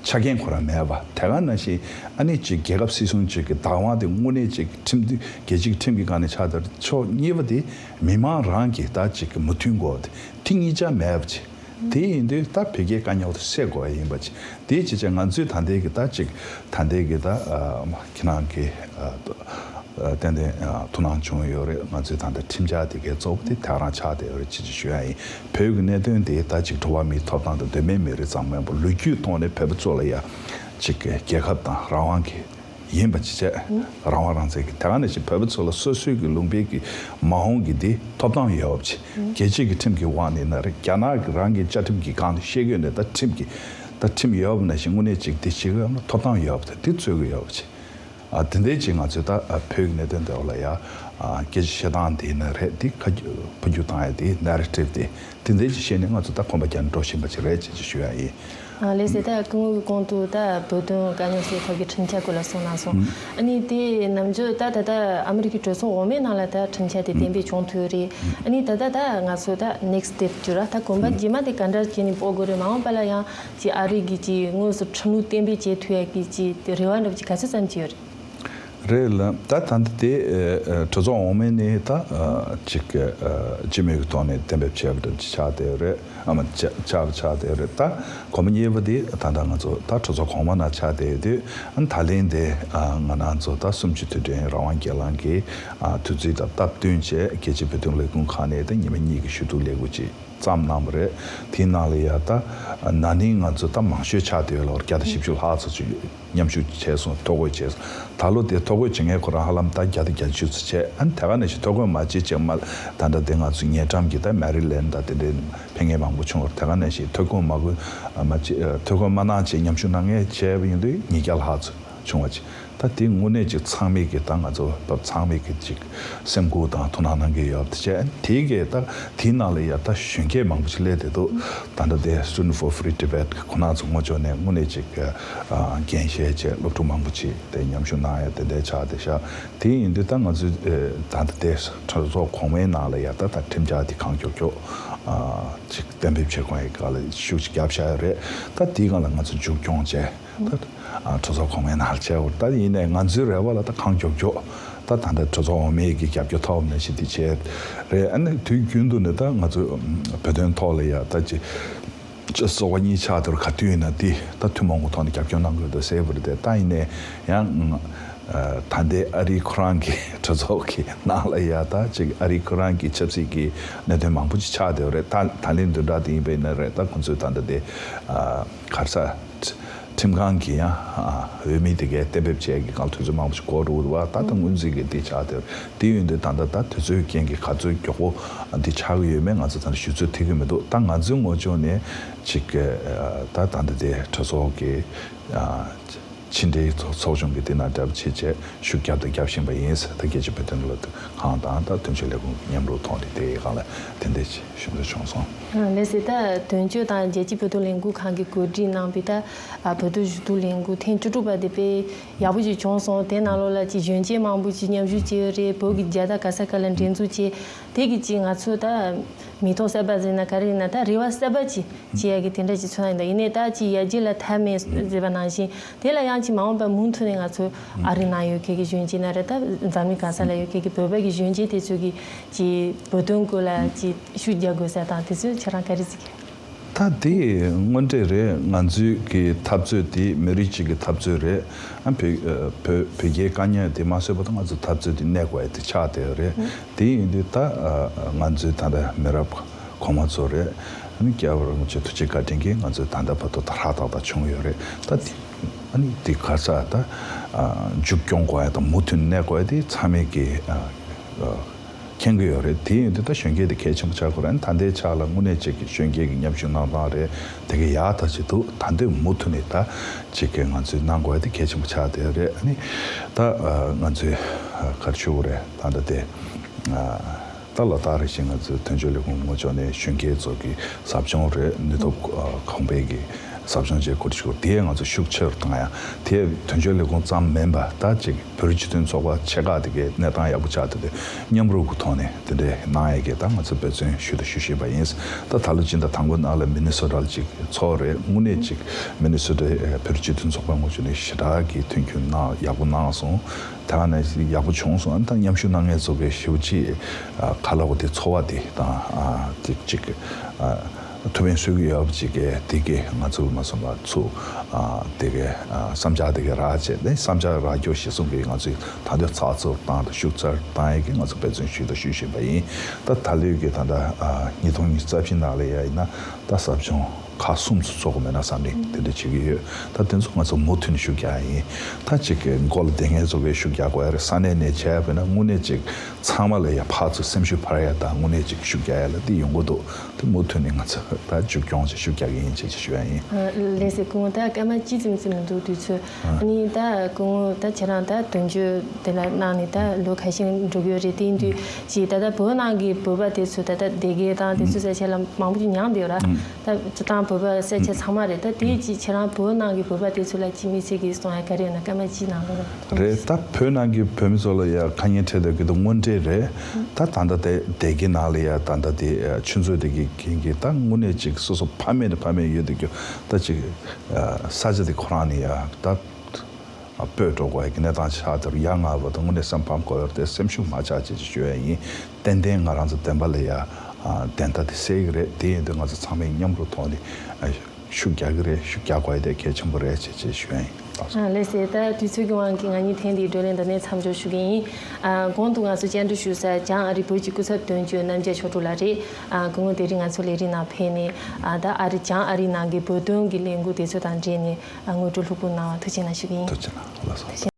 ཆ་རྐྱེན་ཁོ་རང་མེད་པ། དེ་ག་ནང་བཞིན་ཨ་ནི་ཅིག་རྒྱལ་ཁབ་སྲིད་གཞུང་ཅིག་གི་བདག་དབང་དེ་དངོས་གནས་ཅིག་ཁྲིམས་མཐུན་རྒྱལ་སྤྱིའི་ཁྲིམས་ཀྱི་སྒང་ནས་ཆགས་བསྡད། ཕྱོགས་གཉིས་པ་དེ་མི་མང་རང་གི་ད་ཅིག་གི་མོས་མཐུན་དགོས་ཏེ། དེ་གཉིས་ཆ་མེད་པ་ཅིག་དེ་ཡིན་དུས་ད་བོད་རྒྱའི་དཀའ་རྙོག་དེ་སེལ་དགོས་པ་ཡིན་པ་ཅིག་དེའི་ཕྱིར་ང་ཚོས་ད་ལྟའི་གི་ད་ཅིག་ད་ལྟའི་གི་ད་ཨ་ཁྱེད་རང་གི་ཨ་ཏན་ཏན་ཨ་ཐུགས་སྣང་བྱུང་ཡོད་རེད། ང་ཚོས་ད་ལྟ་ཁྲིམས་འཆར་དེ་གའི་གཙོ་བོ་དེ་དེ་རང་ཆགས་བསྡད་ཡོད་རེད་ཅེས་ཅིག་ཞུ་ཡ་ཡིན། བོད་ཀྱི་གནད་དོན་དེ་ད་ཅིག་འགྲོ་བ་མིའི་ཐོབ་ཐང་དང་གདོད་མའི་མི་རིགས་ཙམ་མིན་པར་ལོ་རྒྱུས་ཐོག་ནས་བོད་པ་ཚོ་ལ་ཡ་ཅིག་རྒྱལ་ཁབ་དང་རང་དབང་གི་ཡིན་པ་ཅིག་བྱས། རང་དབང་རང་བཙན་གྱི་དེ་ག་ནང་བཞིན་བོད་པ་ཚོ་ལ་སོ་སོའི་གི་ལུང་པའི་གི་མ་འོངས་ཀྱི་དེ་ཐོབ་ཐང་ཡོད་པ་ཅིག་རྒྱལ་སྤྱི་གི་ཁྲིམས་ཀྱི་དབང་ནས་ན་རེད། རྒྱ་ནག་གི་རང་གི་བཅའ་ཁྲིམས་ཀྱི་སྒང་ནས་བཤད་དགོས་ནས་ད་ཁྲིམས་ཀྱི་ད་ཁྲིམས་ཡོད་པ་ནང་བཞིན་དངོས་གནས་ཅིག་དེ་བྱེད་དགོས་ཡོད་ན་ཐོབ་ཐང་ཡོད་པ་དེ་དེ་རྩོད་དགོས་ཡོད་པ་ཅིག་ཨ་དེ་འདྲའི་ཅིག་ང་ཚོས་ད་ཨ་བོད་ཀྱི་གནད་དོན་དེ་འོག་ལ་ཡ་ཨ་སྐད་ཆ་བཤད་སྟངས་དེ་ན་རེད། དེ་ཁ་ཕར་རྒྱུག་བཏང་ཡ་དེ་narrative་དེ་དེ་འདྲའི་ཅིག་བཤད་ནས་ང་ཚོ་ད་གོམ་པ་རྒྱག་ནས་འགྲོ་བཞིན་པ་ཅིག་རེད་ཅེས་ཅིག་ཞུ་ཡ་ཡིན། ཨ་ལགས་སེ། ད་སྐུ་ངོ་གིས་གོང་དུ་ད་བོད་དོན་དཀའ་རྙོག་སེལ་ཐབས་ཀྱི་ཁྲིམས་འཆར་སྐོར་ལ་གསུངས་གནང་སོང་། ཨ་ནི་དེ་ནམ་རྒྱུན་ད་ད་ལྟ་ཨ་མི་རི་ཀའི་གྲོས་ཚོགས་འོག་མའི་ནང་ལ་ད་ཁྲིམས་འཆར་དེ་གཏན་འབེབས་བྱུང་ཐུབ་རེད། ཨ་ནི་ད་ལྟ་ད་ང་ཚོ་ད་next step་ཅིག་ར་ད་གོམ་པ་རྗེས་མ་དེ་ག་འདྲ་བྱས་ནས་སྤོ་དགོས་རེད། མ་འོངས་པ་ལ་ཡང་ཅིག་ཨ་རི་གི་ཅིག་དངོས་སུ་ཁྲིམས་ལུགས་གཏན་འབེབས་བྱེད་ཐུབ་ཡ་གི་ཅིག་རེ་བ་འདྲ་པོ་ཅིག་ག་ཚོད་ཙམ་ཅིག་ཡོད་རེད། རེད་ལ། ད་ད་ལྟ་དེ་ཨ་ཨ་གྲོས་ཚོགས་འོག་མའི་ནས་ད་ཨ་ཅིག་ཨ་སྤྱི་མོས་ཀྱི་ཐོག་ནས་གཏན་འབེབས་བྱས་པ་འདྲ་ཅིག་ཆགས་བསྡད་ཡོད་རེད། ཨ་མ་ཆ་ཆགས་པ་ཆགས་བསྡད་ཡོད་རེད། ད་གོང་མ་གཉིས་པ་དེ་ད་ལྟ་ང་ཚོ་ད་གྲོས་ཚོགས་གོང་མ་ནང་ཆགས་བསྡད་ཡོད་དུས། ཨ་ད་ལན་དེ་ཨ་ང་རང་ཚོ་ད་གསུམ་བཅུ་དུས་དྲན་རང་དབང་སྒེར་ལངས་ཀྱི་ཨ་དུས་ཚོད་དང་སྟབས་བསྟུན་བྱས། རྒྱལ་སྤྱིའི་བོད་དོན་ལས་ཁུངས་ཁང་ནས་ད་ཉི་མ་གཉིས་ཀྱི་ཞུ་གཏུག་ལས་འགུལ་ཅིག་བརྩམས་གནང་བ་རེད། དེའི་ནང་ལ་ཡ་ད་ན་ནིང་ང་ཚོ་ད་མང་ཤོས་ཆགས་བསྡད་ཡོད་ལ། བརྒྱ་དང་བཞི་བཅུ་ལྷག་ཙམ་ཅིག་མཉམ་ཞུགས་བྱས་སོང་། ཐོ་འགོད་བྱས་སོང་། ད་ལོ་དེ་ཐོ་འགོད་བྱེད་མཁན་ཁོ་རང་ཧ་ལམ་ད་བརྒྱ་དང་བརྒྱད་ཅུ་ཙམ་བྱས། ཨ་ནི་དེ་ག་ནང་བཞིན་ཐོ་འགོད་མ་བྱེད་ཅེས་མ། ད་ལྟ་དེ་ང་ཚོ་ཉེ་འགྲམ་གྱི་ད་མེ་རི་ལེན་ཌ་དེ་འདྲའི་ཕེབས་མཁན་མང་པོ་བྱུང་བ་རེད། དེ་ག་ནང་བཞིན་ཐོ་འགོད་མ་དགོས་མ་བྱེད། ཐོ་འགོད་མ་གནང་བྱས་མཉམ་ཞུགས་གནང་མཁན་བྱས་པ་ཡིན་དུས་ཉིས་བརྒྱ་ལྷག་ཙམ་བྱུང་བ་ཅིག་ད་དེ་དངོས་གནས་ཅིག་ཚང་མས་ཀྱི་ད་ང་ཚོ་བོད་པ་ཚང་མས་ཀྱི་ཅིག་སེམས་ཁུར་དང་ཐུགས་སྣང་གནང་གི་ཡོད་པ་དེ་བྱས། དེའི་གི་ད་དེའི་ནང་ལ་ཡ་ད་གཞོན་སྐྱེས་མང་པོ་ཅིག་སླེབས་བསྡད་འདུག་ད་ལྟ་དེ་Students for Free Tibet ཁོ་ན་ཚོ་ངོ་ཅོག་ནས་དངོས་གནས་ཅིག་ཨ་འགན་བཞེས་བྱས་སློབ་ཕྲུག་མང་པོ་ཅིག་དེ་མཉམ་ཞུགས་གནང་ཡ་དེ་འདྲའི་ཆགས་བསྡད་ཤག་དེ་ཡིན་དུས་ད་ང་ཚོས་ཨ་ད་ལྟ་དེ་གྲོས་ཚོགས་གོང་མའི་ནང་ལ་ཡ་ད་ད་ཁྲིམས་འཆར་དེ་གང་མགྱོགས་མགྱོགས་ཨ་ཅིག་གཏན་འབེབས་བྱེད་དགོས་ཡ་ག་ལ་ཤུགས་ཅིག་བརྒྱབ་བཞག་ཡོད་རེད། ད་དེའི་སྒང་ལ་ང་ཚོ་མཇུག་སྐྱོང་བྱས། ད་ཨ་གྲོས་ཚོགས་གོང་མའི་ནང་བྱས་འོ། ད་ཡིན་ནའི་ང་ཚོའི་རེ་བ་ལ་ད་གང་མགྱོགས་མགྱོགས་ད་ད་ལྟ་གྲོས་ཚོགས་འོག་མའི་གི་རྒྱབ་སྐྱོར་ཐོབ་ནས་ཞིག་དེ་བྱས་རེད། ཨ་ནི་དུས་རྒྱུན་དུ་ནི་ད་ང་ཚོ་བོད་དོན་ཐོག་ལ་ཡ་ད་ཅི་ཅི་སོ་བ་གཉིས་ཆགས་དུས་ག་དུས་ཡིན་ན་དེ་ད་ཐུན་མོང་གི་ཐོག་ནས་རྒྱབ་སྐྱོར་གནང་དགོས་འདུག་ཟེར་བ་རེད་དེ། ད་ཡིན་ནའི་ཡང་ཨ་ད་ལྟའི་ཨ་རི་ཁོ་རང་གི་གྲོས་ཚོགས་ཀྱི་ནང་ལ་ཡ་ད་ཅིག་ཨ་རི་ཁོ་རང་གི་ཆབ་སྲིད་ཀྱི་གནད་དོན་མང་པོ་ཅིག་ཆགས་བསྡད་ཡོད་རེད། ད་ད་ལན་བདུན་ཕྲག་དེ་ཡིན་པ་ཡིན་ན་རེད། ད་ཁོང་ཚོས་ད་ལྟ་དེ་ཨ་ག་རེ་ཟ། ཁྲིམས་ཁང་གིས་ཡང་འོས་མི་དེ་གའི་གཏན་འབེབས་བྱས་ཀྱི་སྒང་དུས་ཚོད་མང་པོ་ཞིག་འགོར་འགྲོ་གི་འདུག་བ། ད་ལྟ་སྔོན་རྩིས་ཀྱི་དེ་ཆགས་བསྡད་དེ་ཡོད་འདུག་ད་ལྟ་ད་དུས་ཚོད་རྐྱེན་གྱིས་ག་ཚོད་མགྱོགས་པོ་འདི་ཆགས་ཀྱི་ཡོད་མེད་ང་ཚོ་ད་ལྟ་ཞུ་ཚོད་ཐིག་གི་མི་འདུག་ད་ང་ཚོའི་ངོས་ཕྱོགས་ནས་ཅིག་ད་ད་ལྟ་དེ་གྲོས་ཚོགས་ཀྱི་ཕྱི་འབྲེལ་ཚོགས་ཆུང་གི་དེ་ནང་གྲ་སྒྲིག་བྱས་བྱས་ཤུགས་བརྒྱབ་དང་རྒྱག་བཞིན་པ་ཡིན། ད་རྒྱལ་སྤྱིའི་བོད་དོན་ལས་དོན་ཁང་དང་ད་དོན་གཅོད་ལས་ཁུངས་མཉམ་རུབ་ཐོག་ནས་དེའི་སྒང་ལ་དེ་འདྲ་ཞུ་འདོད་བྱུང་སོང་། ལགས་སོ། ད་དོན་གཅོད་དང་རྒྱལ་སྤྱིའི་བོད་དོན་ལས་འགུལ་ཁང་གིས་གོ་སྒྲིག་གནང་བའི་ད་བོད་དོན་ཞུ་གཏུག་ལས་འགུལ་ཐེངས་བཅུ་དྲུག་པ་དེ་དཔེ་ཡག་པོ་ཞིག་བྱུང་སོང་། དེ་ནང་ལོགས་ལ་ཅིག་གཞོན་སྐྱེས་མང་པོ་ཅིག་མཉམ་ཞུགས་བྱས་ཡོད་རེད། བོད་ཀྱི་རྒྱལ་དར་ག་ས་ག་ལ་འགྲེམས་འཛུགས་བྱས། དེ་གི་ཅིག་ང་ཚོ་ད་མིག་ཐོག་གསར་པ་ཟེར་ན་ག་རེ་ཡིན་ན་ད་རེ་བ་གསར་པ་ཅིག་བྱེད་ཡ་གི་དེ་འདྲ་ཅིག་མཚོན་ན་ཡིན་ད། ཡིན་ནའི་ད་ཅིག་ཡར་རྒྱས་ལ་མཐའ་མེད་ཟེར་བ་ནང་བཞིན། དེ་ལ་ཡང་ཅིག་མ་འོངས་པར་མུ་མཐུད་ནས་ང་ཚོ་ཨ་རི་ནང་ཡོད་མཁན་གྱི་གཞོན་སྐྱེས་ན་རེད། ད་འཛམ་གླིང་གང་ས་ལ་ཡོད་མཁན་གྱི་བོད་པ་གི་གཞོན་སྐྱེས་དེ་ཚོ་གི་ཅིག་བོད་དོན་སྐོར་ལ་ཅིག་ཤུགས་རྒྱག་དགོས་ས་དང་དེ་ཚོ་ཁྱེད་རང་ག་རེ་གཟིགས། ད་དེ་དངོས་འབྲེལ་རེད། ང་ཚོའི་གི་འཐབ་རྩོད་དེ་མི་རིགས་གཅིག་གི་འཐབ་རྩོད་རེད། ཨ་བོད་བོད་བོད་རྒྱའི་དཀའ་རྙོག་དེ་མ་བཟོས་བར་དུ་ང་ཚོ་འཐབ་རྩོད་དེ་གནས་དགོས་ཡ་དེ་ཆགས་བསྡད་ཡོད་རེད། དེ་ཡིན་དུས་ད་ང་ཚོའི་ད་ལྟ་མི་རབས་གོང་མ་ཚོ་རེད། ཨ་ནི་རྒྱལ་བ་རིན་པོ་ཆེ་ཐུགས་རྗེ་བཀའ་དྲིན་གྱིས་ང་ཚོའི་ད་ལྟ་བར་དུ་ད་ཧྲག་ཏག་ཏག་བྱུང་ཡོད་རེད། ད་དེ་ཨ་ནི་དེ་ག་ས་ད་མཇུག་སྐྱོང་དགོས་ཡ་དང་མུ་མཐུད་གནས་དགོས་ཡ་དེ་ཚང་མས་ཀྱི་མཁྱེན་གྱི་ཡོད་རེད། དེ་ཡིན་དུས་ད་གཞོན་སྐྱེས་དེ་གལ་ཆེན་པོ་ཆགས་དགོས་རེད། ཨ་ནི་ད་ལྟའི་ཆ་ལ་དངོས་གནས་ཅིག་གི་གཞོན་སྐྱེས་ཀྱི་མཉམ་ཞུགས་གནང་སྟངས་རེད། དེ་ག་ཡག་ཐག་ཆོད་འདུག་ད་འདོད་མུ་མཐུད་ནས་ད་ཅིག་གི་ང་ཚོས་གནང་དགོས་ཡ་དེ་གལ་ཆེན་པོ་ཆགས་བསྡད་ཡོད་རེད། ཨ་ནི་ད་ང་ཚོས་ག་རེ་ཞུ་དགོས་རེད། ད་ལྟ་དེ། ད་ལོ་ལྟར་རེ་བཞིན་ང་ཚོའི་དོན་གཅོད་ལས་ཁུངས་ངོ་ཕྱོགས་ནས་གཞོན་སྐྱེས་ཚོ་གི་ཟབ་སྦྱོང་རེད། ནུས་སྟོབས་གོང་འཕེལ་གྱི་ཟབ་སྦྱོང་བཅས་གོ་སྒྲིག་ཞུ་དེ་ང་ཚོ་ཤུགས་ཆེ་རུ་བཏང་ཡ། དེ་དོན་གཅོད་ལས་ཁུངས་ཙམ་མིན་པ་ད་ཅིག་བོད་རིགས་སྤྱི་མཐུན་ཚོགས་པ་ཆེ་ཁག་དེ་གའི་གནས་སྟངས་ཡག་པོ་ཆགས་བསྡད་དེ་མཉམ་རུབ་ཀྱི་ཐོག་ནས་དེ་འདྲས་གནང་ཡ་གི་ད་ང་ཚོ་འབད་བརྩོན་ཞུ་དང་ཞུ་བཞིན་པ་ཡིན། ད་ད་ལོ་སྤྱི་ཟླ་དང་པོ་ནང་ལ་མི་ནི་སོ་ཊ་ལ་ཅིག་ཚོགས་རེད། དངོས་གནས་ཅིག་མི་ནི་སོ་ཊའི་བོད་རིགས་སྤྱི་མཐུན་ཚོགས་པ་ངོ་ཕྱོགས་ནས་ཞེ་དྲག་གི་མཐུན་འགྱུར་གནང་ཡག་པོ་གནང་སོང་། དེ་ག་ནང་བཞིན་ཡག་པོ་བྱུང་སོང་། ཨ་ནི་ད་མཉམ་ཞུགས་གནང་མཁན་ཚོ་གི་ཞེ་པོ་ཅིག་ཨ་ག་ལབ་དགོས་དེ་ཚོར་བ་དེ་དང་ཨ་དེ་ཅིག་ཨ་ཐུགས་ཕན་གསོས་ཀྱི་ཡོད་པ་ཅིག་གི་དེ་གི་ང་ཚོ་མ་སོང་བ་ཚུར་ཨ་དེ་གི་ཨ་བསམ་འཆར་དེ་གི་རག་བྱས་ནས་བསམ་འཆར་རག་རྒྱུ་གཞིར་བཟུང་གི་ང་ཚོས་ད་ལྟ་ཚགས་ཚུད་བཏང་དང་ཤུགས་ཚད་བཏང་ཡས་ཀྱི་ང་ཚོ་འབད་བརྩོན་ཞུས་དང་ཞུ་བཞིན་པ་ཡིན། ད་ད་ལོའི་གི་ད་ལྟ་ཨ་ཉིས་སྟོང་ཉི་ཤུ་རྩ་བཞི་ནང་ལ་ཡ་ཡིན་ན་ད་ཟབ་སྦྱོང་ཁག་གསུམ་ཚོ་ཚོགས་དགོས་མེད་ན་བསམ་ནས་དེ་འདྲ་བྱེད་ཀྱི་ཡོད། ད་དེ་ཚོ་ང་ཚོ་མུ་མཐུད་ནས་ཤུགས་རྒྱག་ཡ་ཡིན། ད་ཅིག་གི་མགོ་ལ་བསྡད་མཁན་ཚོ་གིས་ཤུགས་རྒྱག་དགོས་ཡ་རེད། ས་གནས་ནས་བྱས་པ་ཡིན་ན་དངོས་གནས་ཅིག་ཚང་མ་ལ་ཡ་ཕར་ཚུར་སེམས་ཤུགས་འཕར་ཡ་དང་དངོས་གནས་ཅིག་ཤུགས་རྒྱག་ཡ་ལ་དེ་ཡོང་གི་འདུག་དེ་མུ་མཐུད་ནས་ང་ཚོ་ད་མཇུག་སྐྱོང་ཅིག་ཤུགས་རྒྱག་གི་ཡིན་ཅེས་ཅིག་ཞུ་ཡ་ཡིན། ལགས་སེ། སྐུ་ངོ་ད་སྐར་མ་གཅིག་ཙམ་ཙམ་མི་འདུག་དུས་ཚོད། ཨ་ནི་ད་སྐུ་ངོ་ད་ཁྱེད་རང་ད་དོན་གཅོད་དེ་ལ་གནང་ནས་ད་ལོ་ཁ་ཤས་འགྲོ་གི་ཡོད་རེད། དེ་ཡིན་དུས་ཅིག་ད་ལྟ་བོད་ནང་གི་བོད་པ་དེ་ཚོ་ད་ལྟ་སྡེ་དགེ་དང་དེ་ཚོ་ས་ཆ་ལ་མང་པོ་ཅིག་མྱངས་བསྡད་ཡོད་ར། ད་སྤྱིར་བཏང་བོད་པ་ས་ཆ་ཚང་མ་རེད། ད་དེ་ཅིག་ཁྱེད་རང་བོད་ནང་གི་བོད་པ་དེ་ཚོ་ལ་ཅིག་དམིགས་བསལ་གྱི་གསུང་ཡ་ག་རེ་ཡོད་ན་སྐར་མ་གཅིག་ནང་ལོགས་ལ། རེད། ད་བོད་ནང་གི་བོད་མི་ཚོ་ལ་ཡ་ཁ་ཉིན་ཁྲིད་བསྡད་ཀྱི་འདུག་དངོས་འབྲེལ་རེད། ད་ད་ལྟ་དེ་སྡེ་དགེ་ནང་ལ་ཡ་ད་ལྟ་དེ་ཆུ་མཛོད་དེ་གི་རྐྱེན་གྱིས་ད་དངོས་གནས་ཅིག་སོ་སོ་ཕ་མེས་ནས་ཕ་མེས་ཡོད་དུས་ཀྱང་ད་ཅིག་ས་ཆ་དེ་ཁོ་རང་ནས་ཡ་ད་ སྤོས་འགྲོ་དགོས་ཀྱི་གནས་སྟངས་ཆགས་དེར་ཡ་ང་བ་དང་དངོས་གནས་སེམས་ཕམ་དགོས་ཡོད་རེད་དེ་སེམས་ཤུགས་མ་ཆག་ཅེས་ཞུ་ཡ་ཡིན། ཏན་ཏན་ང་རང་ཚོ་བདེན་པ་ལ་ཡ་བདེན་མཐའ་དེ་གསལ་གྱི་རེད། དེ་ཡིན་དུས་ང་ཚོ་ཚང་མས་མཉམ་རུབ་ཐོག་ནས་ཤུགས་རྒྱག་གི་རེད། ཤུགས་རྒྱག་དགོས་ཡ་དེ་གལ་ཆེན་པོ་རེད་ཅེས་ཅེས་ཞུ་ཡ་ཡིན། ལགས་སོ། ལགས་སེ། ད་དུས་ཚོད་ཀྱི་དབང་གིས་ང་གཉིས་ཐེངས་འདིའི་བགྲོ་གླེང་འདི་ནས་མཚམས་འཇོག་ཞུ་གི་ཡིན། གོང་དུ་ང་ཚོ་བཅར་འདྲི་ཞུ་ས་བྱང་ཨ་རི་བོད་ཀྱི་སྐུ་ཚབ་དོན་གཅོད་རྣམ་རྒྱལ་ཆོས་གྲུབ་ལགས་རེད། སྐུ་ངོ་དེ་རིང་ང་ཚོ་ལས་རིམ་ནང་ཕེབས་ནས་ད་ཨ་རི་བྱང་ཨ་རིའི་ནང་གི་བོད་དོན་གྱི་ལས་འགུལ་དེ་ཚོ་དང་འབྲེལ་ནས་ངོ་སྤྲོད་ལྷུག་པོ་གནང་བ་ཐུགས་རྗེ་གནང་ཞུ་གི་ཡིན། ཐུགས་རྗེ་གནང་། ལགས་སོ།